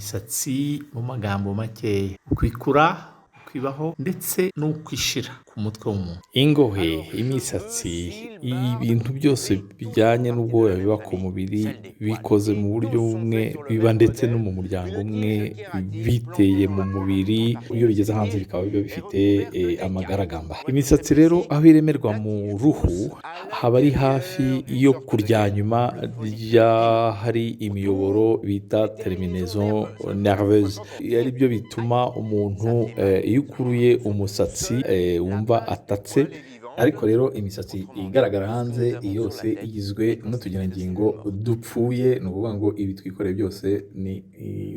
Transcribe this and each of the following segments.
Imisatsi mu magambo makeya, uko ikura, uko ibaho ndetse n'uko ishira ku mutwe w'umuntu. Ingohe, imisatsi, ibintu byose bijyanye n'ubwoya biba ku mubiri bikoze mu buryo bumwe, biba ndetse no mu muryango umwe, biteye mu mubiri, iyo bigeze hanze bikaba biba bifite amagaragamba. Imisatsi rero aho iremerwa mu ruhu haba ari hafi yo kurya nyuma hari imiyoboro bita terminaison nerveuse, ari byo bituma umuntu iyo ukuruye umusatsi wumva atatse. Ariko rero imisatsi igaragara hanze yose igizwe n'utugirangingo dupfuye, ni ukuvuga ngo ibi twikoreye byose ni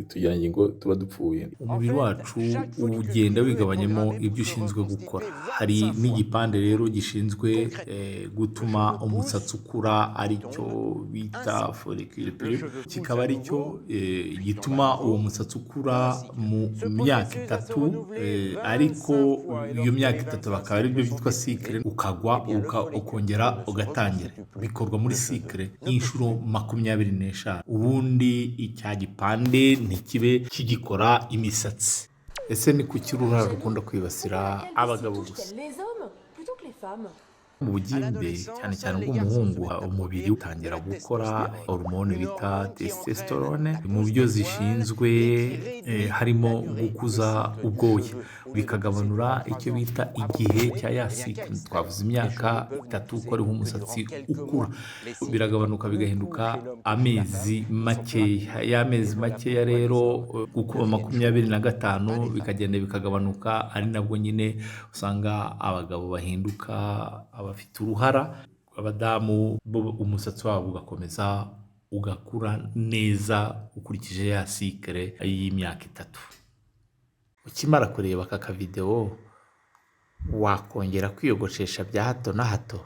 utugirangingo tuba dupfuye. Umubiri wacu ugenda wigabanyamo ibyo ushinzwe gukora. Hari n'igipande rero gishinzwe gutuma umusatsi ukura, aricyo bita follicule pileux, kikaba aricyo gituma uwo musatsi ukura mu myaka 3, ariko iyo myaka 3 bakaba aribyo byitwa cycle, ukagwa ukongera ugatangira. Bikorwa muri cycle y'inshuro 25, ubundi icya gipande ntikibe kigikora imisatsi. Ese ni kuki uruhara rukunda kwibasira abagabo gusa? Mu bugimbe, cyane cyane ubw'umuhungu, umubiri utangira gukora hormone bita testostérone. Mu byo zishinzwe harimo gukuza ubwoya, bikagabanura icyo bita igihe cya ya cycle. Twavuze imyaka 3 ko ariho umusatsi ukura, biragabanuka bigahinduka amezi makeya. Y'amezi makeya rero gukuba 25 bikagenda bikagabanuka, ari nabwo nyine usanga abagabo bahinduka abafite uruhara, abadamu bo umusatsi wabo ugakomeza ugakura neza ukurikije ya cycle y'imyaka 3. Ukimara kureba aka kavidewo, wakongera kwiyogoshesha bya hato na hato?